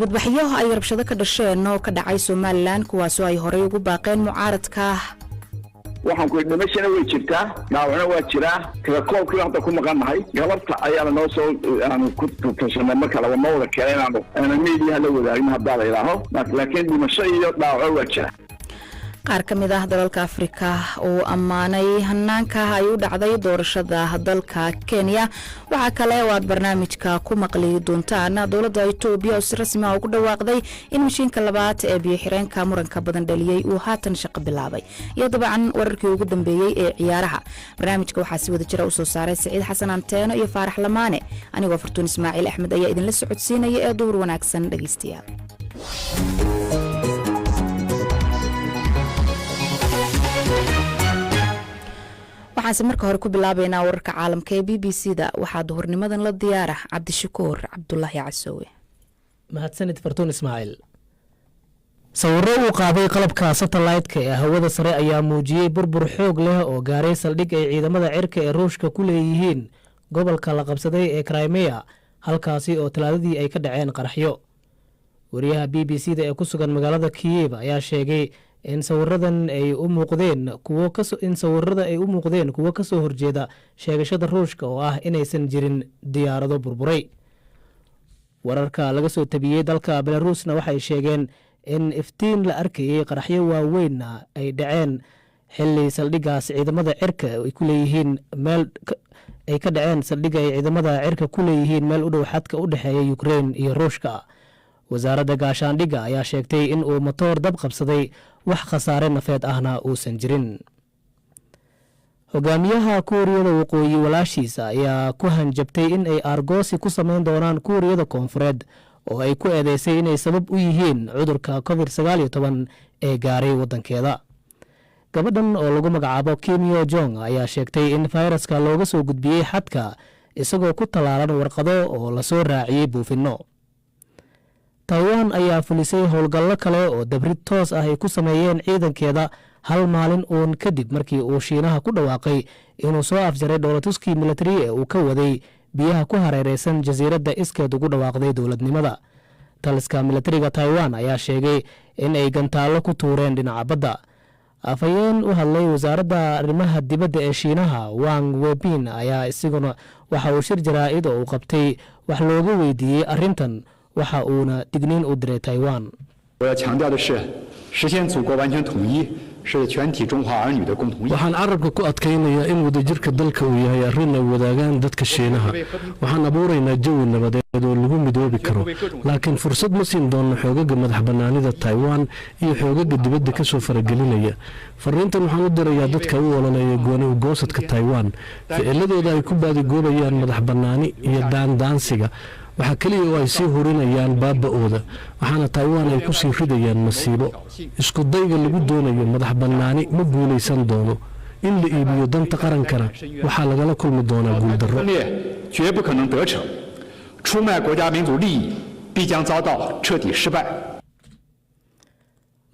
Dibadbaxyo ay rabshado ka dhasheen oo ka dhacay Somalilan, kuwaasoo ay horey ugu baaqeen mucaaradka. Waxaan ku dhimashana way jirtaa, dhaawacna waa jiraa. Tirakoobkii hadda ku maqan nahay, galabta ayaana noo soo aanu ku tashanay. Marka laba ma wada keena inaanu aana miidiyaha la wadaagno haddaa la idhaaho, laakiin dhimasho iyo dhaawaco waa jira. Qaar ka mid ah dalalka Afrika oo ammaanay hanaanka ay u dhacday doorashada dalka Kenya. Waxaa kale oo aad barnaamijka ku maqli doontaan dowladda Itoobiya oo si rasmi ah ugu dhawaaqday in mashiinka labaad ee biyo-xireenka muranka badan dhaliyey uu haatan shaqo bilaabay, iyo dabcan wararkii ugu dambeeyey ee ciyaaraha. Barnaamijka waxaa si wada jira usoo saaray Saciid Xasan Anteeno iyo Faarax Lamaane. Anigoo Fartuun Ismaaciil Axmed ayaa idinla socodsiinaya ee duhur wanaagsan, dhegeystayaal. Waxaanse marka hore ku bilaabaynaa wararka caalamka ee BBC-da. Waxaa duhurnimadan la diyaara Cabdishakuur Cabdulaahi Casoowe. Mahadsanid, Fartuun Ismaaciil. Sawirro uu qaaday qalabka satellite-ka ee hawada sare ayaa muujiyey burbur xoog leh oo gaaray saldhig ay ciidamada cirka ee Ruushka ku leeyihiin gobolka la qabsaday ee Crimea, halkaasi oo Talaadadii ay ka dhaceen qaraxyo. Wariyaha BBC-da ee ku sugan magaalada Kiyev ayaa sheegay in sawiradan ay u muuqdeen kuwo in sawirada ay u muuqdeen kuwo kasoo horjeeda sheegashada Ruushka oo ah inaysan jirin diyaarado burburay. Wararka laga soo tabiyey dalka Belarusna waxay sheegeen in iftiin la arkayey, qaraxyo waaweynna ay dhaceen xili saldhigaas ciidamada cirka ay ku leeyihiin meel ay ka dhaceen saldhigga ay ciidamada cirka ku leeyihiin meel u dhow xadka u dhexeeya Ukrein iyo Ruushka. Wasaaradda gaashaandhigga ayaa sheegtay in uu matoor dab qabsaday, wax khasaare nafeed ahna uusan jirin. Hogaamiyaha Kuuriyada Waqooyi walaashiisa ayaa ku hanjabtay in ay aargoosi ku sameyn doonaan Kuuriyada Koonfureed oo ay ku eedeysay inay sabab u yihiin cudurka COVID-19 ee gaaray waddankeeda. Gabadhan oo lagu magacaabo Kim Yo Jong ayaa sheegtay in fayraska looga soo gudbiyey xadka isagoo ku tallaalan warqado oo lasoo raaciyey buufinno. Taiwan ayaa fulisay howlgallo kale oo dabrid toos ah ay ku sameeyeen ciidankeeda, hal maalin uun kadib markii uu Shiinaha ku dhawaaqay inuu soo afjaray dhoolatuskii militari ee uu ka waday biyaha ku hareereysan jasiiradda iskeed ugu dhawaaqday dowladnimada. Taliska militariga Taiwan ayaa sheegay in ay gantaallo ku tuureen dhinaca badda. Afhayeen u hadlay wasaaradda arrimaha dibadda ee Shiinaha, Wang Wenbin, ayaa isiguna waxa uu shir jaraa'id oo uu qabtay wax looga weydiiyey arrintan, waxa uuna digniin u diray Taiwan. 我要强调的是，实现祖国完全统一是全体中华儿女的共同意。 Waxaan carabka ku adkaynayaa in wadajirka dalka uu yahay arrin ay wadaagaan dadka Shiinaha. Waxaan abuuraynaa jawi nabadeed oo lagu midoobi karo, laakiin fursad ma siin doono xoogaga madax bannaanida Taiwan iyo xoogaga dibadda ka soo faragelinaya. Fariintan waxaan u dirayaa dadka u ololeeya gooni ugoosadka Taiwan. Ficiladooda ay ku baadigoobayaan madax bannaani iyo daandaansiga waxaa keliya oo ay sii hurinayaan baaba'ooda, waxaana Taiwan ay ku sii ridayaan masiibo. Isku dayga lagu doonayo madax bannaani ma guulaysan doono. In la iibiyo danta qarankana waxaa lagala kulmi doonaa guuldarro. 分裂绝不可能得逞，出卖国家民族利益必将遭到彻底失败。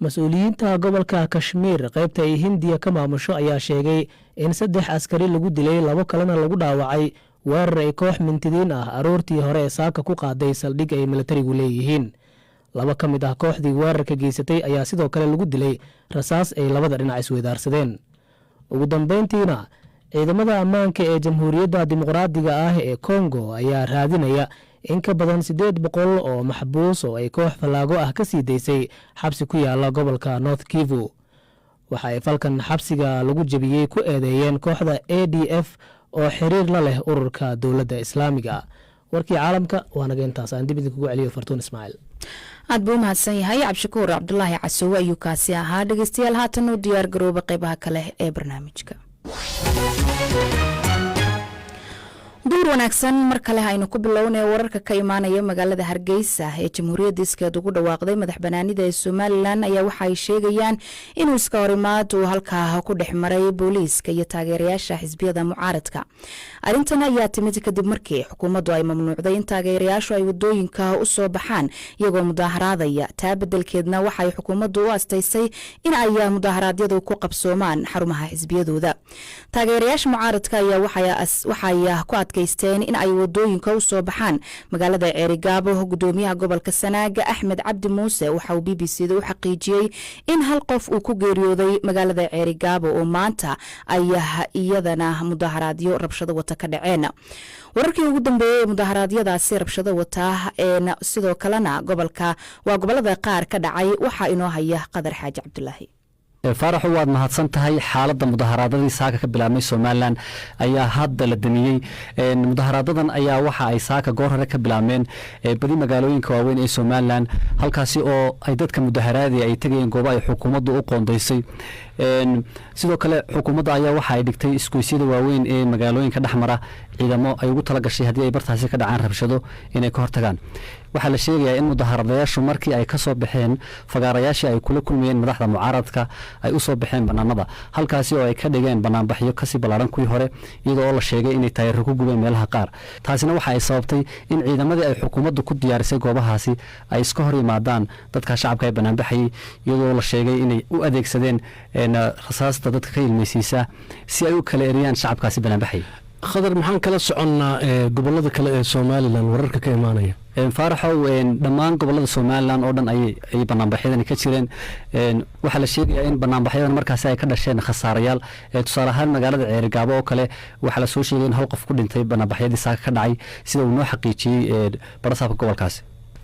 Mas-uuliyiinta gobolka Kashmiir, qaybta ay Hindiya ka maamusho, ayaa sheegay in saddex askari lagu dilay, labo kalena lagu dhaawacay weerar ay koox mintidiin ah aroortii hore ee saaka ku qaaday saldhig ay militarigu leeyihiin. Laba ka mid ah kooxdii weerarka geysatay ayaa sidoo kale lagu dilay rasaas ay labada dhinac isweydaarsadeen. Ugu dambeyntiina, ciidamada ammaanka ee Jamhuuriyadda Dimuqraadiga ah ee Kongo ayaa raadinaya in ka badan 800 oo maxbuus oo ay koox fallaago ah ka sii daysay xabsi ku yaala gobolka North Kivu. Waxa ay falkan xabsiga lagu jebiyey ku eedeeyeen kooxda ADF oo xiriir la leh ururka Dowladda Islaamiga. Warkii caalamka waa naga intaas. Aan dib idinkugu celiyo Fartuun Ismaaciil. Aad buu u mahadsan yahay Cabdishakuur Cabdulaahi Casoowe ayuu kaasi ahaa. Dhegeystayaal, haatan u diyaar garooba qeybaha kale ee barnaamijka. Duur wanaagsan mar kale. Aynu ku bilownay wararka ka imaanaya magaalada Hargeysa ee jamhuuriyadda iskeed ugu dhawaaqday madax banaanida ee Somalilan ayaa waxa ay sheegayaan inuu iska horimaad uu halkaa ku dhex maray booliiska iyo taageerayaasha xisbiyada mucaaradka. Arrintan ayaa timid kadib markii xukuumaddu ay mamnuucday in taageerayaashu ay wadooyinka u soo baxaan iyagoo mudaaharaadaya. Taa bedelkeedna waxay xukuumaddu u astaysay in ay mudaaharaadyadu ku qabsoomaan xarumaha xisbiyadooda. Taageerayaasha mucaaradka ayaa waxay ku adkeysteen in ay wadooyinka u soo baxaan. Magaalada Ceerigaabo, gudoomiyaha gobolka Sanaaga, Axmed Cabdi Muuse, waxa uu BBC da u xaqiijiyey in hal qof uu ku geeriyooday magaalada Ceerigaabo, oo maanta ay iyadana mudaharaadyo rabshado wata ka dhaceen. Wararkii ugu dambeeyey ee mudaharaadyadaasi rabshado wata, sidoo kalena gobolka waa gobolada qaar ka dhacay, waxaa inoo haya Qadar Xaaji Cabdulaahi. Faaraxu, waad mahadsan tahay. Xaaladda mudaharaadadii saaka ka bilaabmay Somalilan ayaa hadda la damiyey. Mudaharaadadan ayaa waxa ay saaka goor hore ka bilaabmeen badi magaalooyinka waaweyn ee Somalilan, halkaasi oo ay dadka mudaharaadi ay tegayeen goobo ay xukuumaddu u qoondaysay. Sidoo kale, xukuumadda ayaa waxa ay dhigtay isgoysyada waaweyn ee magaalooyinka dhexmara ciidamo ay ugu tala gashay haddii ay bartaasi ka dhacaan rabshado inay ka hortagaan. Waxaa la sheegayaa in mudaharadayaashu markii ay ka soo baxeen fagaarayaashii ay kula kulmayeen madaxda mucaaradka, ay u soo baxeen bannaanada, halkaasi oo ay ka dhigeen banaanbaxyo kasii ballaaran kuwii hore, iyadoo oo la sheegay inay taayiro ku gubeen meelaha qaar. Taasina waxa ay sababtay in ciidamadii ay xukuumaddu ku diyaarisay goobahaasi ay iska hor yimaadaan dadka shacabka ee banaanbaxayay, iyadoo la sheegay inay u adeegsadeen rasaasta dadka ka ilmeysiisa si ay u kala eriyaan shacabkaasi banaanbaxayay. Khadar, maxaan kala soconnaa gobolada kale ee Somalilan, wararka ka imaanaya? Faaraxow, dhammaan gobolada Somalilan oo dhan ayay banaanbaxyadani ka jireen. Waxaa la sheegayaa in banaanbaxyadan markaasi ay ka dhasheen khasaarayaal. Tusaale ahaan, magaalada Ceerigaabo oo kale waxaa la soo sheegay in hal qof ku dhintay banaanbaxyadii saaka ka dhacay, sida uu noo xaqiijiyey barasaabka gobolkaasi.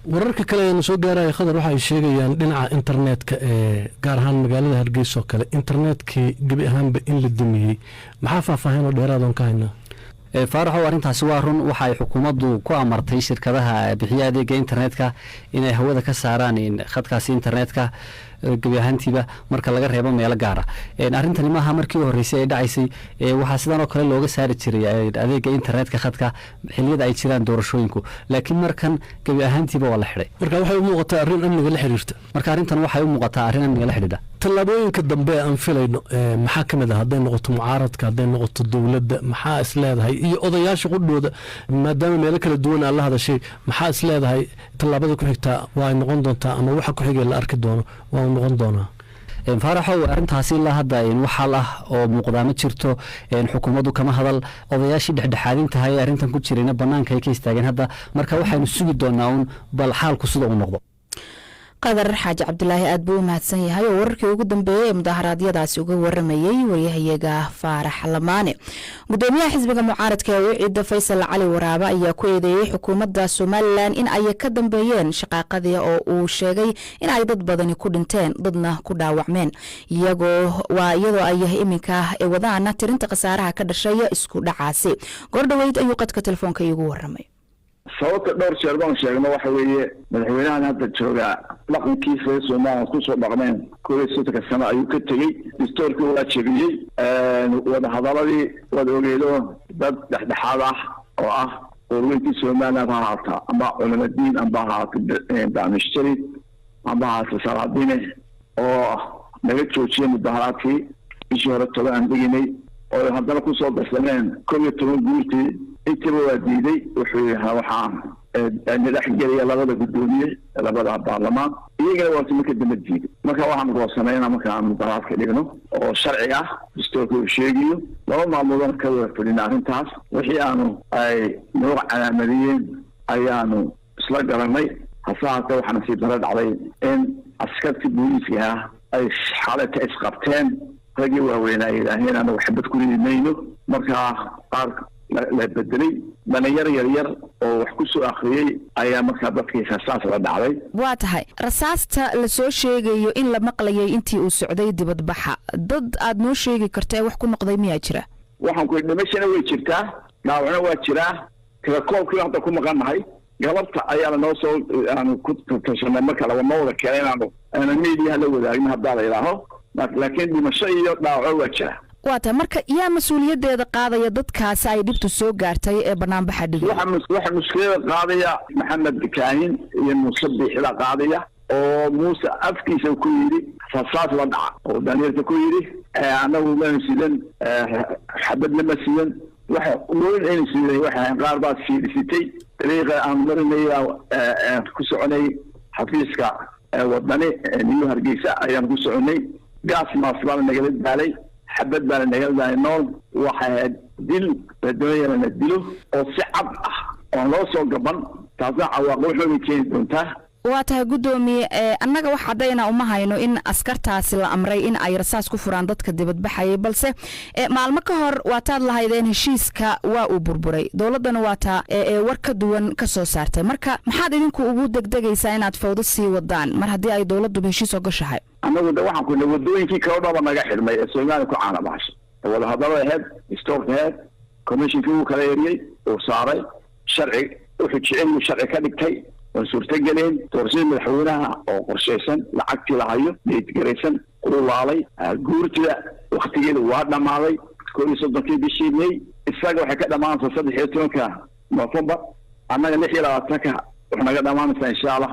Wararka kale eena soo gaaraya, Khadar, waxa ay sheegayaan dhinaca internetka ee gaar ahaan magaalada Hargeysa oo kale internetkii gebi ahaanba in la damiyey. Maxaa faahfaahin oo dheeraad oon ka haynaa? Faaraxow, arrintaasi waa run. Waxa ay xukuumaddu ku amartay shirkadaha bixiya adeega internetka inay hawada ka saaraan khadkaasi internetka gebi ahaantiiba, marka laga reebo meelo gaara. Arrintani maaha markii u horreysay ay dhacaysay. Waxaa sidan oo kale looga saari jiray adeega internetka khadka xilliyada ay jiraan doorashooyinku, laakiin markan gebi ahaantiiba waa la xidhay. Marka waxay u muuqataa arrin amniga la xiriirta. Marka arrintan waxay u muuqataa arrin amniga la xidhiidha. Tallaabooyinka dambe aan filayno maxaa ka mid ah? Hadday noqoto mucaaradka, hadday noqoto dowladda, maxaa is leedahay? Iyo odayaasha qudhooda, maadaama meelo kala duwan aad la hadashay, maxaa is leedahay tallaabada ku xigtaa waa ay noqon doontaa, ama waxa ku xigay la arki doono waa uu noqon doonaa? Faaraxow, arrintaasi ilaa hadda wax xal ah oo muuqdaa ma jirto. Xukuumaddu kama hadal, odayaashii dhexdhexaadintahay ee arrintan ku jirayna bannaanka ay ka istaageen hadda. Marka waxaynu sugi doonaa uun bal xaalku sida uu noqdo. Qadar Xaaji Cabdulaahi aad buu u mahadsan yahay, oo wararkii ugu dambeeyey ee mudaharaadyadaasi uga waramayey waryahayaga Faarax Lamaane. Gudoomiyaha xisbiga mucaaradka ee UCID, Faysal Cali Waraabe, ayaa ku eedeeyey xukuumadda Somalilan in ay ka dambeeyeen shaqaaqadii, oo uu sheegay in ay dad badani ku dhinteen, dadna ku dhaawacmeen, iyagoo waa iyadoo ay iminka wadaan tirinta khasaaraha ka dhashay isku dhacaasi. Goordhoweyd ayuu qadka telefoonka iigu waramay. Sababta dhowr jeer baan sheegno waxa weeye, madaxweynahan hadda joogaa dhaqankiisa reer Somaliland kusoo dhaqmeen 31-ka sano ayuu ka tegey. Dastuurkii waa jebiyey. Wadahadaladii waad ogeedo, dad dhexdhexaad ah oo ah qoorweyntii Somaliland ha ahaata, amba culamadiin, amba ahaata bamishtari, amba ahaata salaadine, oo naga joojiyay mudaharaadkii bishii hore 10 aan deginay, oo haddana kusoo darsameen 11 guurtii, intiiba waa diiday. Wuxuu yahaa waxaa na dhex gelaya labada guddoomiye labada baarlamaan, iyagana waa marka dambe diiday. Marka waxaan goosanay inaan markaa mudaharaadka dhigno oo sharci ah, dastuurka uu sheegayo. 2 maalmoodana ka wada fadhina arrintaas. Wixii aanu ay noo calaamadiyeen ayaanu isla garanay. Hase haatee, waxaa nasiib daro dhacday in askartii booliiska ah ay xalata isqabteen raggii waaweynaa, yidhaaheen anagu xabad ku ridi mayno. Markaa qaar la bedelay, dhalinyaro yaryar oo wax ku soo akhriyey ayaa markaa dadkii rasaas la dhacday. Waa tahay, rasaasta lasoo sheegayo in la maqlayay intii uu socday dibadbaxa, dad aad noo sheegi karto ee wax ku noqday miyaa jira? Waxaan ku dhimashana way jirtaa, dhaawacna waa jiraa. Tirakoobkii hadda ku maqan nahay, galabta ayaana noo soo aanu ku tashanay marka laba ma wada keenay inaanu aana media la wadaagno haddaa la yidhaaho, laakiin dhimasho iyo dhaawaco waa jira. Waa tahay, marka yaa mas-uuliyaddeeda qaadaya dadkaasi ay dhibtu soo gaartay ee banaanbaxa dhigay? Waxa mushkilada qaadaya Maxamed Kaahin iyo Muuse Biixida qaadaya, oo Muuse afkiisa ku yidhi rasaas la dhaca, oo dhalinyarta ku yidhi annagu maynu sidan, xabadna ma sidan. Waxa weyn aynu sidan waxay qaar baa siidhisitay dariiqa aan marinaya ku soconay xafiiska Wadani New Hargeysa ayaan ku soconay. Gas mask baa nagala daalay. Xabad baana naga daaya nool. Waxay ahayd dil la doonaya lana dilo oo si cad ah oon loo soo gaban. Taasna cawaaqib waxbay keeni doontaa. Waa tahay, guddoomiye. Annaga wax caddayna uma hayno in askartaasi la amray in ay rasaas ku furaan dadka dibadbaxayay, balse maalmo ka hor waataad lahaydeen heshiiska waa uu burburay, dowladdana waa taa war ka duwan ka soo saartay. Marka maxaad idinku ugu degdegaysaa inaad fawdo sii wadaan mar haddii ay dowladduba heshiis ogoshahay? Annagu de waxaan kuna wadooyinkii kale dhaba naga xidhmay ee Soomaaliya ku caana bahashay wadahadalada aheyd, stoorka aheyd, commissionkii wuu kala eriyey, uu saaray sharci, wuxuu jecel uu sharci ka dhigtay waan suurtageleen. Doorashadii madaxweynaha oo qorshaysan, lacagtii la hayo, niyadgaraysan, uu laalay. Guurtida waktigeeda waa dhammaaday 31-kii bishii May. Isaga waxay ka dhammaanaysaa 13-ka November, annaga 26-ka waxay naga dhammaanaysaa, insha Allah,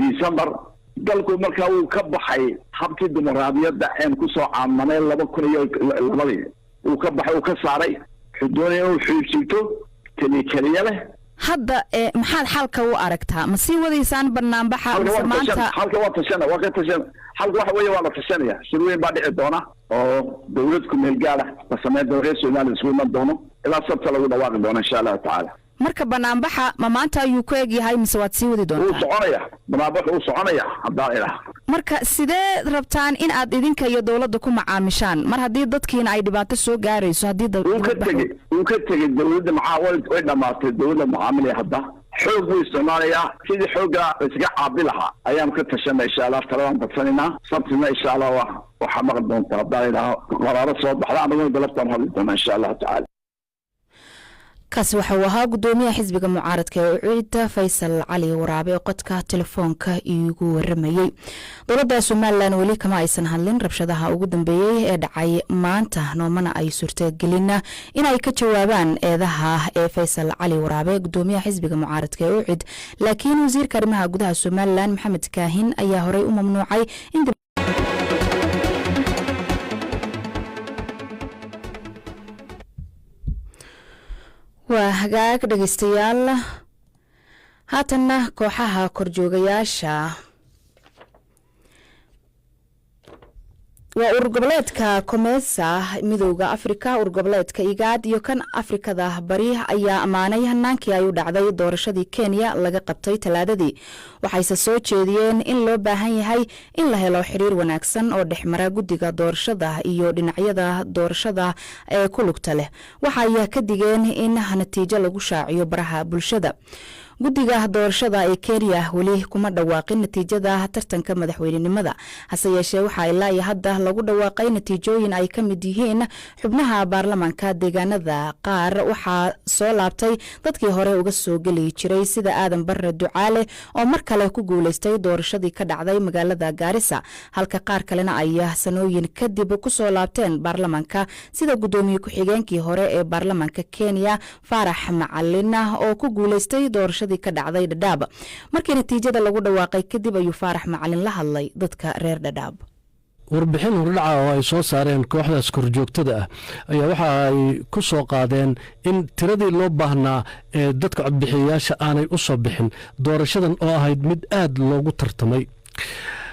December. Dalku markaa wuu ka baxay habkii dimuqraadiyadda een kusoo caamanay 2002-dii. Wuu ka baxay, uu ka saaray. Wuxuu doonaya inuu xiibsiibto keliya keliya leh. Hadda maxaad xalka u aragtaa? Ma sii wadaysaan banaanbaxa mise maanta? Halka waa tashana, waa ka tashana. Halka waxa weeye waa la tashanaya. Shir weyn baa dhici doona oo dowlad ku meel gaara la sameyn doono, reer Soomaaliya isugu iman doono, ilaa Sabta lagu dhawaaqi doono, insha Allahu tacaala. Marka banaanbaxa ma maanta ayuu ku eg yahay mise waad sii wadi doontaa? Wuu soconaya banaanbaxa, wuu soconaya haddaan idhaah. Marka sidee rabtaan in aad idinka iyo dowladda ku macaamishaan mar haddii dadkiina ay dhibaato soo gaarayso haddii Wuu ka tegey, wuu ka tegey dowladda. Macaa way dhamaatay dowladda macaamilaya. Hadda xoog buu isticmaalayaa. Sidii xoogga iskaga caabi lahaa ayaanu ka tashanay, insha Allah. Taladaan badsanaynaa. Sabtina, insha Allah, waxaa maqli doonta haddaan idhaaho qaraaro soo baxda. Anaguna galabtaan hadli doonaa, insha Allahu tacaala. Kaasi waxa uu ahaa gudoomiyaha xisbiga mucaaradka ee Uciida, Faysal Cali Waraabe, oo qodka telefoonka iigu waramayey. Dowladda Somalilan weli kama aysan hadlin rabshadaha ugu dambeeyey ee dhacay maanta, noomana ay suurtagelina in ay ka jawaabaan eedaha ee Faysal Cali Waraabe, gudoomiyaha xisbiga mucaaradka ee Ucid. Laakiin wasiirka arrimaha gudaha Somalilan, Maxamed Kaahin, ayaa horey u mamnuucay in waa hagaag. Dhegeystayaal, haatanna kooxaha korjoogayaasha waa urur goboleedka Komesa, Midooda Afrika, urur goboleedka Igaad iyo kan Afrikada Bari ayaa ammaanay hanaankii ay u dhacday doorashadii Kenya laga qabtay Talaadadii. Waxayse soo jeediyeen in loo baahan yahay in la helo xiriir wanaagsan oo dhexmara guddiga doorashada iyo dhinacyada doorashada ee ku lugta leh. Waxay ka digeen in natiijo lagu shaaciyo baraha bulshada. Guddiga doorashada ee Kenya weli kuma dhawaaqin natiijada tartanka madaxweynenimada. Hase yeeshee, waxaa ilaa iyo hadda lagu dhawaaqay natiijooyin ay ka mid yihiin xubnaha baarlamaanka deegaanada qaar. Waxaa soo laabtay dadkii hore uga soo geli jiray, sida Aadan Barre Ducaale oo mar kale ku guuleystay doorashadii ka dhacday magaalada Gaarisa, halka qaar kalena ay sanooyin kadib kusoo laabteen baarlamaanka, sida gudoomiye ku-xigeenkii hore ee baarlamaanka Kenya, Faarax Macalin, oo ku guuleystay doorashadii ka dhacday Dhadhaab. Markii natiijada lagu dhawaaqay kadib ayuu Faarax Macalin la hadlay dadka reer Dhadhaab. Warbixin hordhaca oo ay soo saareen kooxdaas korjoogtada ah ayaa waxa ay ku soo qaadeen in tiradii loo baahnaa ee dadka codbixiyayaasha aanay u soo bixin doorashadan oo ahayd mid aad loogu tartamay.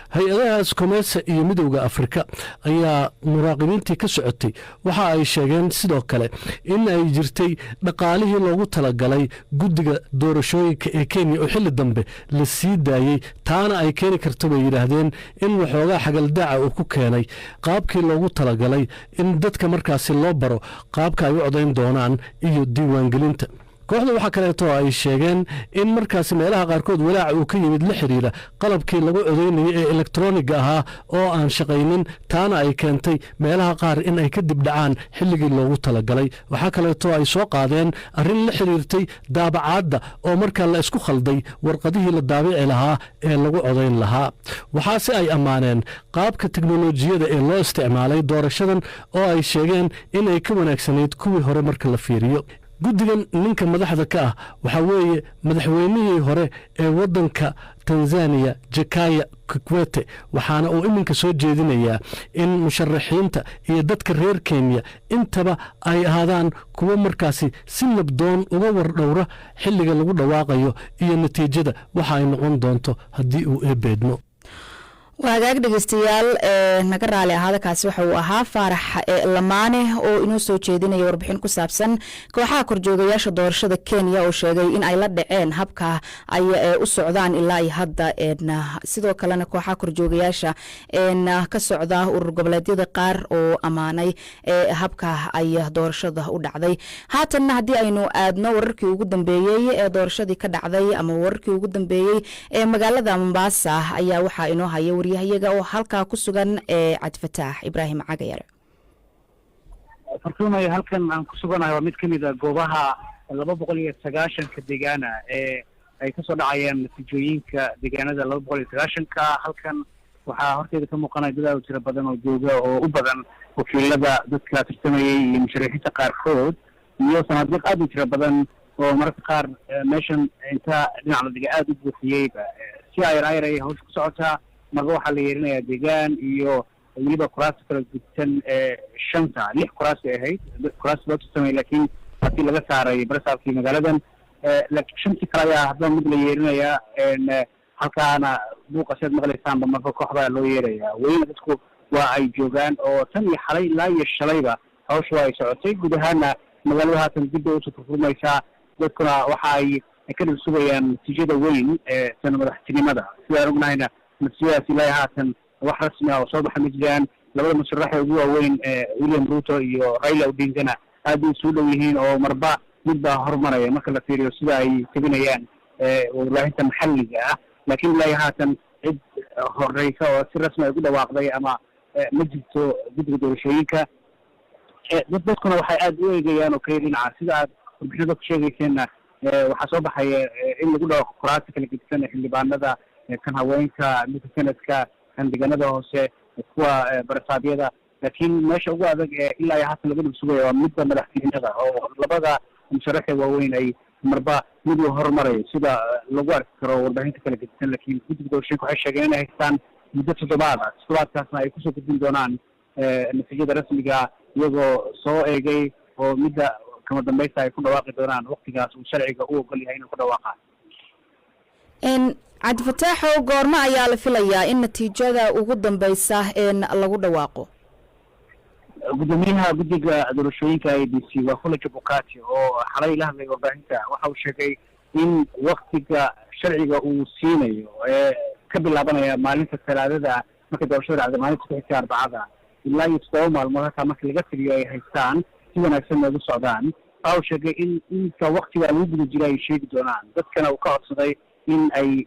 Hay-adahaas Komesa iyo Midowda Afrika ayaa muraaqibiintii ka socotay waxa ay sheegeen sidoo kale in ay jirtay dhaqaalihii loogu talagalay guddiga doorashooyinka ee Kenya oo xilli dambe la sii daayey, taana ay keeni karto, bay yidhaahdeen, in waxoogaa xagaldaaca uu ku keenay qaabkii loogu talagalay in dadka markaasi loo baro qaabka ay u codayn doonaan iyo diiwaangelinta. Kooxda waxaa kaleeto ay sheegeen in markaasi meelaha qaarkood walaaca uu ka yimid la xiriira qalabkii lagu codaynayay ee elektroniga ahaa oo aan shaqaynin, taana ay keentay meelaha qaar in ay kadib dhacaan xilligii loogu talagalay. Waxaa kaleeto ay soo qaadeen arrin la xiriirtay daabacaadda oo markaa la isku khalday warqadihii la daabici lahaa ee lagu codayn lahaa. Waxaase ay ammaaneen qaabka teknolojiyada ee loo isticmaalay doorashadan oo ay sheegeen in ay ka wanaagsanayd kuwii hore marka la fiiriyo. Guddigan ninka madaxda ka ah waxaa weeye madaxweynihii hore ee waddanka Tanzaniya, Jakaya Kikwete, waxaana uu iminka soo jeedinayaa in musharaxiinta iyo dadka reer Kenya intaba ay ahaadaan kuwo markaasi si nabdoon uga wardhowra xilliga lagu dhawaaqayo iyo natiijada waxa ay noqon doonto haddii uu eebeedmo. Waa hagaag, dhegeystayaal, naga raali ahaada. Kaasi waxa uu ahaa Faarax Lamaane oo inoo soo jeedinaya warbixin ku saabsan kooxaha korjoogayaasha doorashada Kenya oo sheegay in ay la dhaceen habka ay u socdaan ilaa ay hadda. Sidoo kalena kooxaha korjoogayaasha ka socda urur goboleedyada qaar oo ammaanay habka ay doorashada u dhacday. Haatanna haddii aynu aadno wararkii ugu dambeeyey ee doorashadii ka dhacday ama wararkii ugu dambeeyey ee magaalada Mombasa, ayaa waxaa inoo haya waryahayaga oo halkaa ku sugan ee Cabdifataax Ibraahim Cagayare. Fartuumay, halkan aan ku suganahay waa mid ka mid a goobaha 290-ka deegaana ee ay kasoo dhacayaan natiijooyinka deegaanada 290-ka. Halkan waxaa horteeda ka muuqanaya dad aad u tiro badan oo jooga, oo u badan wakiilada dadka tartamayay iyo musharaxiinta qaarkood, iyo sanaadiiq aad u tiro badan oo mararka qaar meeshan inta dhinac la dhiga aada u buuxiyeyba. Si ayar ayar ayay hawsha ku socotaa. Marba waxaa la yeerinayaa deegaan iyo weliba kuraasta kala gudsan ee shanta lix kuraas bay ahayd kuraas loo tartamay, laakiin haddii laga saaray barasaabkii magaaladan, laakiin shantii kale ayaa haddaba mid la yeerinayaa. Halkaana buuqa siaad maqlaysaanba marba kooxbaa loo yeerayaa. Welina dadku waa ay joogaan, oo tan iyo xalay ilaa iyo shalayba hawsha waa ay socotay. Guud ahaana magaalada haatan dib bay usoo furfurmaysaa, dadkuna waxa ay ka dhib sugayaan natiijada weyn ee sana madaxtinimada. Sidaan ognahayna, natiijadaas ilaa haatan wax rasmi ah oo soo baxa ma jiraan. Labada musharax ee ugu waaweyn ee William Ruto iyo Raila Odingana aad bay isugu dhow yihiin, oo marba mid baa horumaraya marka la fiiriyo sida ay tebinayaan warbaahinta maxalliga ah. Laakiin ilaa haatan cid horeysa oo si rasmi ay ugu dhawaaqday ama ma jirto guddiga doorashooyinka. Dadkuna waxay aada u eegayaan oo kaliya dhinaca sida aad warbixinada ku sheegayseenna. Waxaa soo baxaya in lagu dhawaaqo kuraasta kala gedisan ee xildhibaanada, kan haweenka, midka senadka, kan deegaanada hoose, kuwa barasaabyada. Laakiin meesha ugu adag ee ilaa iyo haatan laga dhib sugaya waa midda madaxtinimada, oo labada musharaxee waaweyn ay marba mid uu horumarayo sida lagu arki karo warbaahinta kala gedisan. Laakiin guddiga doorashooyinka waxay sheegeen inay haystaan muddo toddobaad ah, toddobaadkaasna ay kusoo gudbin doonaan natiijada rasmiga, iyagoo soo eegay oo midda kama dambaysta ay ku dhawaaqi doonaan waqtigaas uu sharciga u ogol yahay inay ku dhawaaqaan. Cabdifataaxow, goormo ayaa la filayaa in natiijada ugu dambeysa lagu dhawaaqo? Guddoomiyaha guddiga doorashooyinka IEBC, Wafula Chebukati, oo xalay la hadlay warbaahinta, waxa uu sheegay in waktiga sharciga uu siinayo ee ka bilaabanaya maalinta Talaadada, markay doorashada dhacda maalinta ku xigta Arbacada, ilaa iyo 7 maalmood halkaa marka laga tiriyo ay haystaan si wanaagsan ugu socdaan. Waxa uu sheegay in inta waktiga lagu guda jira ay sheegi doonaan, dadkana uu ka codsaday in ay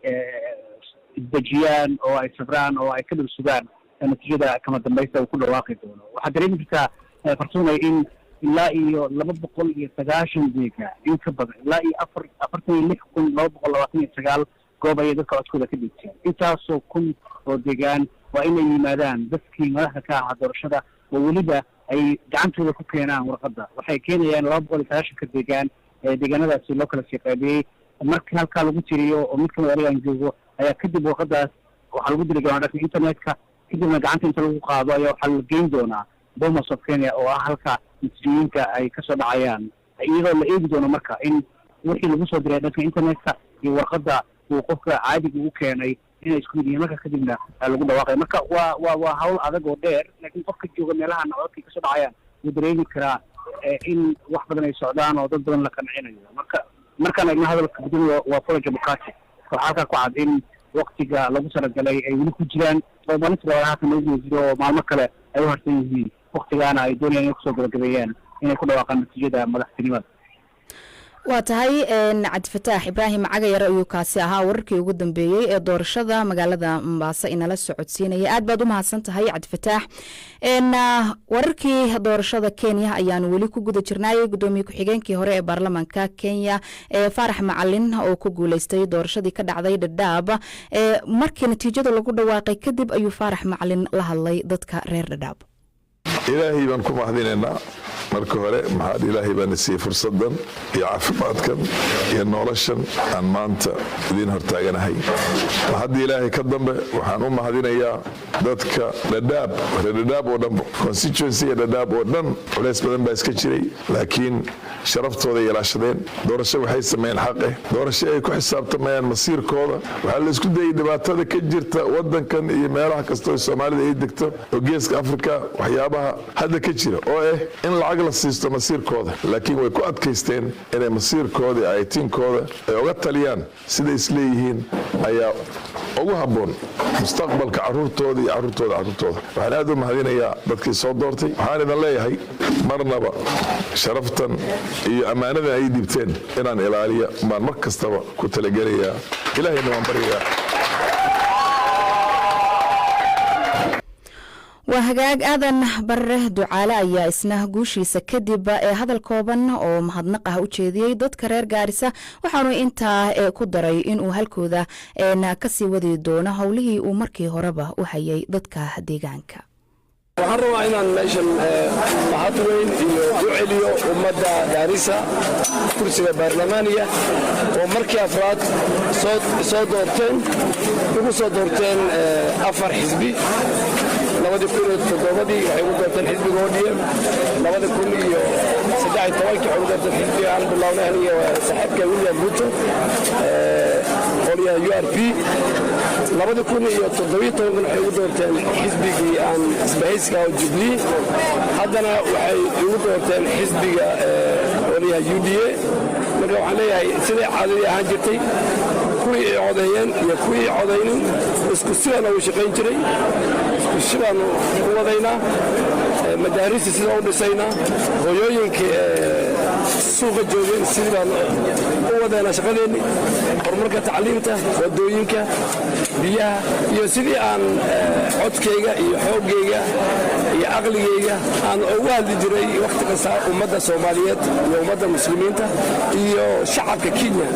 isdejiyaan oo ay sabraan oo ay ka dhul sugaan natiijada kama dambaysta uu ku dhawaaqi doono. Waxaad dareemi kartaa, Fartuunay, in ilaa iyo 290 deegaan in ka badan, ilaa iyo 46,229 goob ayay dadka codkooda ka dhiibteen. Intaasoo kun oo deegaan waa inay yimaadaan dadkii madaxda ka ahaa doorashada, oo weliba ay gacantooda ku keenaan warqadda. Waxay keenayaan 290-ka deegaan ee deegaanadaasi loo kala sii qaybiyey. Markii halkaa lagu tiriyo oo mid kamid anigaan joogo ayaa kadib warqadaas waxaa lagu diri doonaa dhanka internetka, kadibna gacanta inta lagu qaado ayaa waxaa la geyn doonaa Bomas of Kenya, oo ah halka natiijooyinka ay kasoo dhacayaan, iyadoo la eegi doono marka in wixii lagu soo diray dhanka internetka iyo warqadda uu qofka caadiga u keenay inay isku mid yihiin. Marka kadibna lagu dhawaaqay. Marka waa hawl adag oo dheer, laakiin qofka jooga meelaha codadkay kasoo dhacayaan wuu dareemi karaa in wax badan ay socdaan oo dad badan la qancinayo. Marka markaan eegno hadalka gudoomiya Wafula Chebukati, waxaa halkaa ku cad in waktiga lagu talagalay ay weli ku jiraan, oo maalinta labaad haatan lagu guda jiro, oo maalmo kale ay u harsan yihiin, waktigaana ay doonayaan inay kusoo gabagabeeyaan inay ku dhawaaqaan natiijada madaxtinimada. Waa tahay, Cabdifataax Ibraahim Cagayar ayuu kaasi ahaa, wararkii ugu dambeeyey ee doorashada magaalada Mombasa inala socodsiinaya. Aad baad u mahadsan tahay, Cabdifataax. Wararkii doorashada Kenya ayaanu weli ku guda jirnaay. Gudoomiye ku-xigeenkii hore ee baarlamaanka Kenya ee Faarax Macalin oo ku guuleystay doorashadii ka dhacday Dhadhaab, markii natiijada lagu dhawaaqay kadib ayuu Faarax Macalin la hadlay dadka reer Dhadhaab. Ilaahay baan ku mahadinaynaa. Marka hore, maxaad Ilaahay baana siiyey fursadan iyo caafimaadkan iyo noloshan aan maanta idiin hortaaganahay. Haddii Ilaahay ka dambe, waxaan u mahadinayaa dadka Dhadhaab, reer Dhadhaab oo dhanba, constituencyga Dhadhaab oo dhan. Culays badan baa iska jiray, laakiin sharaftooda ilaashadeen. Doorasho waxay sameeyeen xaq eh, doorasho ay ku xisaabtamayaan masiirkooda. Waxaa la isku dayay dhibaatada ka jirta wadankan iyo meelaha kastoo Soomaalida ay degto oo Geeska Afrika, waxyaabaha hadda ka jira oo ah in lacag la siisto masiirkooda, laakiin way ku adkaysteen inay masiirkooda iyo ayatiinkooda ay uga taliyaan siday isleeyihiin ayaa ugu habboon mustaqbalka caruurtooda iyo caruurtooda caruurtooda. Waxaan aad u mahadinayaa dadkii soo doortay. Waxaan idin leeyahay, marnaba sharaftan iyo ammaanadan ay dhibteen inaan ilaaliya baan mar kastaba ku talagelayaa. Ilaahayna waan baryayaa. Waa hagaag. Aadan Barre Ducaale ayaa isna guushiisa kadib ee hadal kooban oo mahadnaq ah u jeediyey dadka reer Gaarisa, waxaanu intaa ku daray inuu halkooda kasii wadi doono howlihii uu markii horeba u hayay dadka deegaanka. Waxaan rabaa inaan meeshan mahad weyn iyo u celiyo ummadda Gaarisa kursiga baarlamaaniga oo markii afraad soo doorteen, ugu soo doorteen afar xisbi. 2007-dii waxay ugu doorteen xisbiga ODM, 2013-kii waxay ugu doorteen xisbiga aan bilownay aniga saaxiibka William Ruto, qolyaha URP. 2017-kan waxay ugu doorteen xisbigii aan isbahaysiga oo Jubilee. Haddana waxay ugu doorteen xisbiga qolyaha UDA. Marka waxaan leeyahay, siday caadadii ahaan jirtay, kuwii ay codeeyeen iyo kuwii codaynin isku sidaan ugu shaqayn jiray, isku sidaanu u wadaynaa. Madaarista sidaan u dhisaynaa, hooyooyinka suuqa joogeen sidii baan u wadaynaa shaqadeenni, horumarka tacliinta, wadooyinka, biyaha, iyo sidii aan codkayga iyo xooggayga iyo caqligayga aan ugu hadli jiray wakhti kasta ummadda Soomaaliyeed iyo ummadda Muslimiinta iyo shacabka Kenya.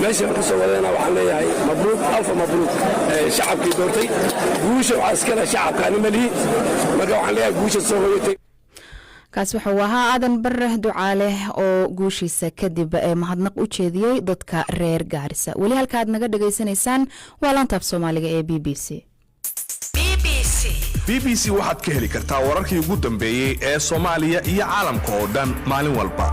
Meeshaan ka soo wadayna waxaan leeyahay mabruuk, alfa mabruuk shacabkii doortay. Guusha waxaa iskale shacabka, ani malihi. Marka waxaan leeyahay guusha soo hoyatay. Kaasi wuxuu ahaa Aadan Bare Ducaale oo guushiisa kadib ee mahadnaq u jeediyey dadka reer Gaarisa. Weli halka aad naga dhagaysanaysaan waa laantaaf Soomaaliga ee BBC. BBC waxaad ka heli kartaa wararkii ugu dambeeyey ee Soomaaliya iyo caalamka oo dhan maalin walba.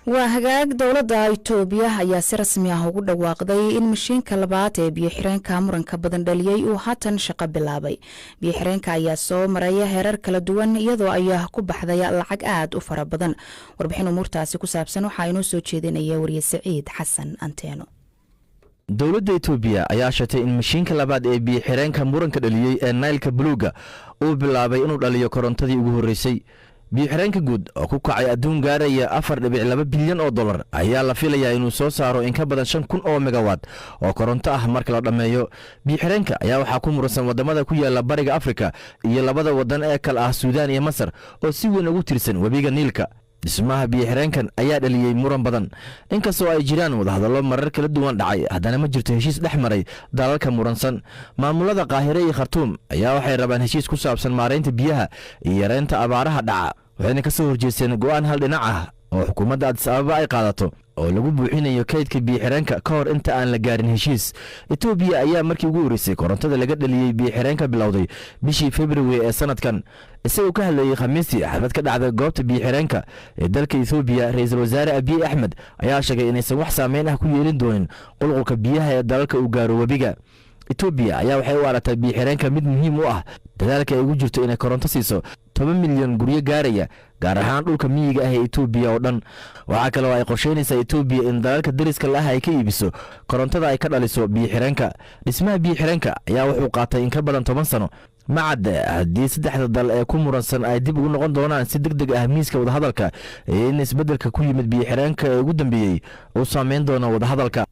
Waa hagaag. Dowladda Itoobiya ayaa si rasmi ah ugu dhawaaqday in mashiinka labaad ee biyo-xireenka muranka badan dhaliyey uu haatan shaqo bilaabay. Biyo-xireenka ayaa soo maraya heerar kala duwan, iyadoo ay ku baxday lacag aad u fara badan. Warbixin umuurtaasi ku saabsan waxaa inoo soo jeedinaya wariye Saciid Xasan Anteeno. Dowladda Itoobiya ayaa sheegtay in mashiinka labaad ee biyo-xireenka muranka dhaliyey ee Naylka Buluuga uu bilaabay inuu dhaliyo korontadii ugu horreysay. Biyo-xireenka guud oo ku kacay adduun gaaraya $4.2 bilyan ayaa la filayaa inuu soo saaro in ka badan 5000 oo megawatt oo koronto ah marka la dhammeeyo. Biyo-xireenka ayaa waxaa ku muransan waddamada ku yaala Bariga Afrika iyo labada waddan ee kale ah Suudaan iyo Masar oo si weyn ugu tirsan webiga Niilka. Dhismaha biyo-xireenkan ayaa dhaliyey muran badan. Inkastoo ay jiraan wadahadallo marar kala duwan dhacay, haddana ma jirto heshiis dhex maray dalalka muransan. Maamulada Qaahire iyo Khartuum ayaa waxay rabaan heshiis ku saabsan maaraynta biyaha iyo yareynta abaaraha dhaca, waxayna ka soo horjeesteen go'aan hal dhinac ah oo xukuumadda Adis Ababa ay qaadato oo lagu buuxinayo kaydka biyo-xireenka ka hor inta aan la gaarin heshiis. Etoobiya ayaa markii ugu horreysay korontada laga dhaliyey biyo-xireenka bilowday bishii February ee sanadkan. Isagoo ka hadlayey Khamiistii xaflad ka dhacday goobta biyo-xireenka ee dalka Ethoobiya, ra-iisul wasaare Abiy Axmed ayaa sheegay inaysan wax saameyn ah ku yeelin doonin qulqulka biyaha ee dalalka uu gaaro webiga. Etoobiya ayaa waxay u aragtaa biyo-xireenka mid muhiim u ah dadaalka ay ugu jirto inay koronto siiso 10 milyan guryo gaaraya, gaar ahaan dhulka miyiga ah ee Etoobiya oo dhan. Waxaa kale oo ay qorsheynaysaa Etoobiya in dalalka dariska la ah ay ka iibiso korontada ay ka dhaliso biyo-xireenka. Dhismaha biyo-xireenka ayaa wuxuu qaatay in ka badan 10 sano. Ma cadde haddii saddexda dal ee ku muransan ay dib ugu noqon doonaan si deg deg ah miiska wadahadalka iyo in isbeddelka ku yimid biyo-xireenka ee ugu dambeeyey uu saameyn doono wadahadalka.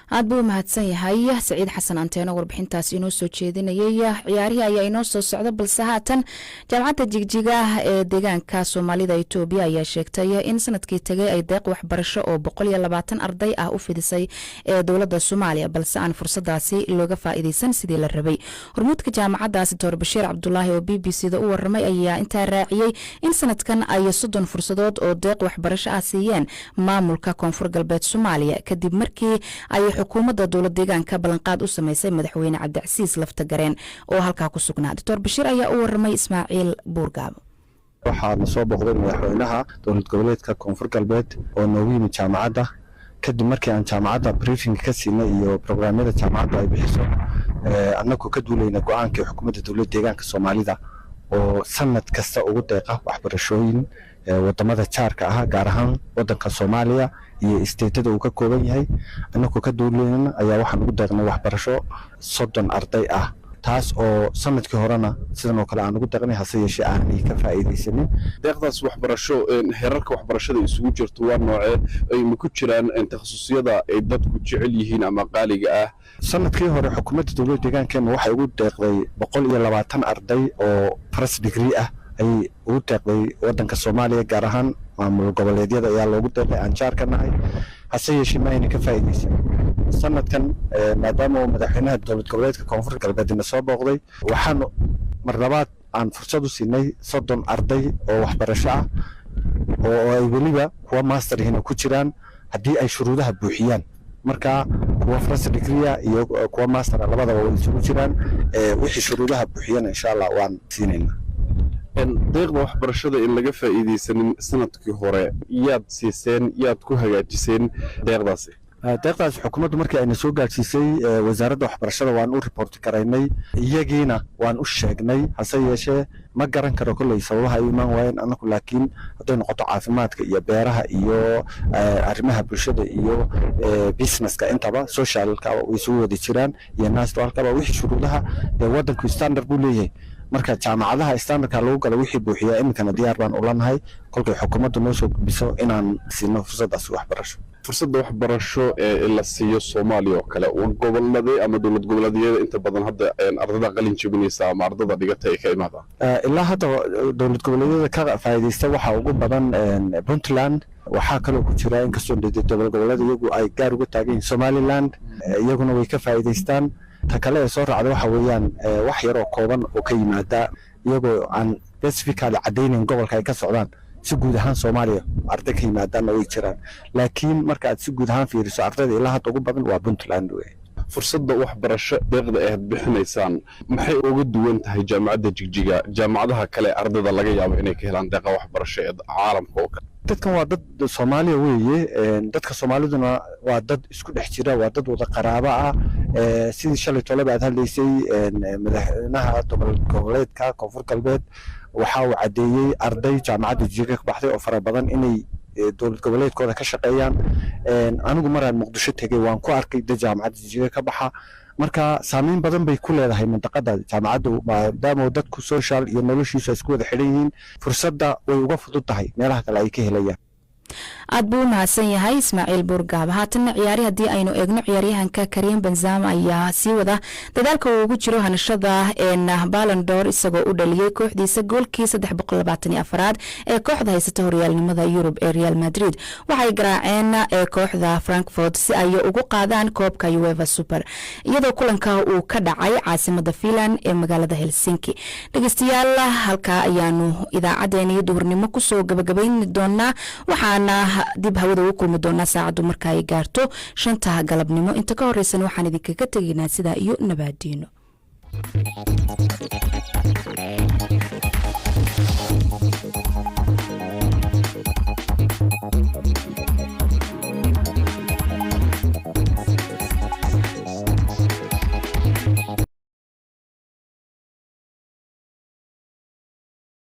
Aad buu u mahadsan yahay Saciid Xasan Anteeno, warbixintaas inoo soo jeedinayay. Ciyaarihii ayaa inoo soo socda, balse haatan Jaamacadda Jigjiga ee deegaanka Soomaalida Itoobiya ayaa sheegtay in sanadkii tegay ay deeq waxbarasho oo 120 arday ah u fidisay ee dowladda Soomaaliya, balse aan fursadaasi looga faa'iideysan sidii la rabay. Hormuudka jaamacaddaasi, Doctor Bashiir Cabdulaahi, oo BBC da u waramay, ayaa intaa raaciyey in sanadkan ay 30 fursadood oo deeq waxbarasho ah siiyeen maamulka Koonfur Galbeed Soomaaliya, kadib markii ay xukuumadda dowlad deegaanka ballanqaad u sameysay Madaxweyne Cabdicasiis Laftagareen oo halkaa ku sugnaa. Doctor Bashiir ayaa u waramay Ismaaciil Buurgaabo. Waxaana soo booqday madaxweynaha dowlad goboleedka Koonfur Galbeed oo noogu yimid jaamacadda, kadib markii aan jaamacadda briefing ka siinay iyo programyada jaamacaddu ay bixiso, annagoo ka duulayna go-aankii xukuumadda dowlad deegaanka Soomaalida oo sanad kasta ugu deeqa waxbarashooyin wadamada jaarka ah, gaar ahaan wadanka Soomaaliya iyo isteetada uu ka kooban yahay. Annagoo ka duulayna ayaa waxaan ugu deeqnay waxbarasho 30 arday ah, taas oo sanadkii horena sidan oo kale aan ugu deeqnay, hase yeeshee aanay ka faa'iidaysanin. Deeqdaas waxbarasho heerarka waxbarashada isugu jirto waa noocee? Ma ku jiraan takhasusyada ay dadku jecel yihiin ama qaaliga ah? Sanadkii hore xukuumadda dowladda deegaankeena waxay ugu deeqday 120 arday oo first degree ah ayay ugu deeqday wadanka Soomaaliya, gaar ahaan maamul goboleedyada ayaa loogu deeqay aan jaar ka nahay, hase yeeshee ma ayna ka faa'iidaysan. Sanadkan, maadaama uu madaxweynaha dowlad goboleedka Koonfur Galbeedna soo booqday, waxaanu mar labaad aan fursad u siinay 30 arday oo waxbarasho ah, oo ay weliba kuwa master ihina ku jiraan, haddii ay shuruudaha buuxiyaan. Marka kuwa first degree iyo kuwa master labadaba way isugu jiraan. Wixii shuruudaha buuxiyana, insha Allah, waan siinayna. Deeqda waxbarashada in laga faa'iidaysanin sanadkii hore, yaad siiseen? Yaad ku hagaajiseen deeqdaasi? Deeqdaas xukuumaddu markii ayna soo gaadhsiisay wasaaradda waxbarashada, waan u report garaynay, iyagiina waan u sheegnay. Hase yeeshee ma garan karo kolley sababaha ay u imaan waayeen annagu, laakiin hadday noqoto caafimaadka iyo beeraha iyo arrimaha bulshada iyo businesska, intaba socialka way isugu wada jiraan iyo nationalkaba. Wixii shuruudaha dee waddanku standard buu leeyahay, marka jaamacadaha standardka lagu galo wixii buuxiyaa, iminkana diyaar baan ulanahay kolkay xukuumaddu noo soo gudbiso inaan siino fursaddaas waxbarasho. Fursadda waxbarasho ee la siiyo Soomaaliya oo kale, goboladee ama dowlad goboleedyada inta badan hadda ardada qalin jebinaysa ama ardada dhigata ay ka imaadaan? Ilaa hadda dowlad goboleedyada ka faa'iidaysta waxaa ugu badan Puntland. Waxaa kaloo ku jira, inkastoo dowlad goboleed iyagu ay gaar uga taagan yihiin, Somaliland iyaguna way ka faa'iidaystaan. Ta kale ee soo raacda waxa weeyaan wax yar oo kooban oo ka yimaada, iyagoo aan specifically caddaynayn gobolka ay ka socdaan, si guud ahaan Soomaaliya arday ka yimaadaanna way jiraan. Laakiin marka aad si guud ahaan fiiriso, ardayda ilaa hadda ugu badan waa Puntland wey. Fursadda waxbarasho deeqda aad bixinaysaan maxay uga duwan tahay jaamacadda Jigjiga jaamacadaha kale ardayda laga yaabo inay ka helaan deeqa waxbarasho ee caalamka oo kale? Dadkan waa dad Soomaaliya weeye. Dadka Soomaaliduna waa dad isku dhex jira, waa dad wada qaraabo ah. Sidii shalay toleba aad hadlaysay, madaxweynaha dowlad goboleedka Koonfur Galbeed waxa uu caddeeyey arday jaamacadda Jigjiga ka baxday oo fara badan inay dowlad goboleedkooda ka shaqeeyaan. Anigu maraan Muqdisho tegey waan ku arkay dad jaamacadda Jigjiga ka baxa. Marka saameyn badan bay ku leedahay mantaqada jaamacaddu, maadaama dadku social iyo noloshiisu ay isku wada xidhan yihiin, fursadda way uga fudud tahay meelaha kale ay ka helayaan. Aad buu u mahadsan yahay Ismaaciil Buurgaab. Haatanna ciyaari haddii aynu eegno, ciyaaryahanka Karim Benzema ayaa sii wada dadaalka uu ugu jiro hanashada Ballon d'Or, isagoo u dhaliyey kooxdiisa goolkii 324aad ee kooxda haysata horyaalnimada Yurub ee Real Madrid. Waxay garaaceen kooxda Frankfurt si ay ugu qaadaan koobka UEFA Super, iyadoo kulanka uu ka dhacay caasimada Finland ee magaalada Helsinki. Dhegeystayaal, halkaa ayaanu idaacadeeni duhurnimo kusoo gabagabayn doonaa, waxaana dib hawada ugu kulmi doonaa saacaddu marka ay gaarto 5ta galabnimo. Inta ka horeysana waxaan idinkaga tegaynaa sidaa iyo nabaadiino.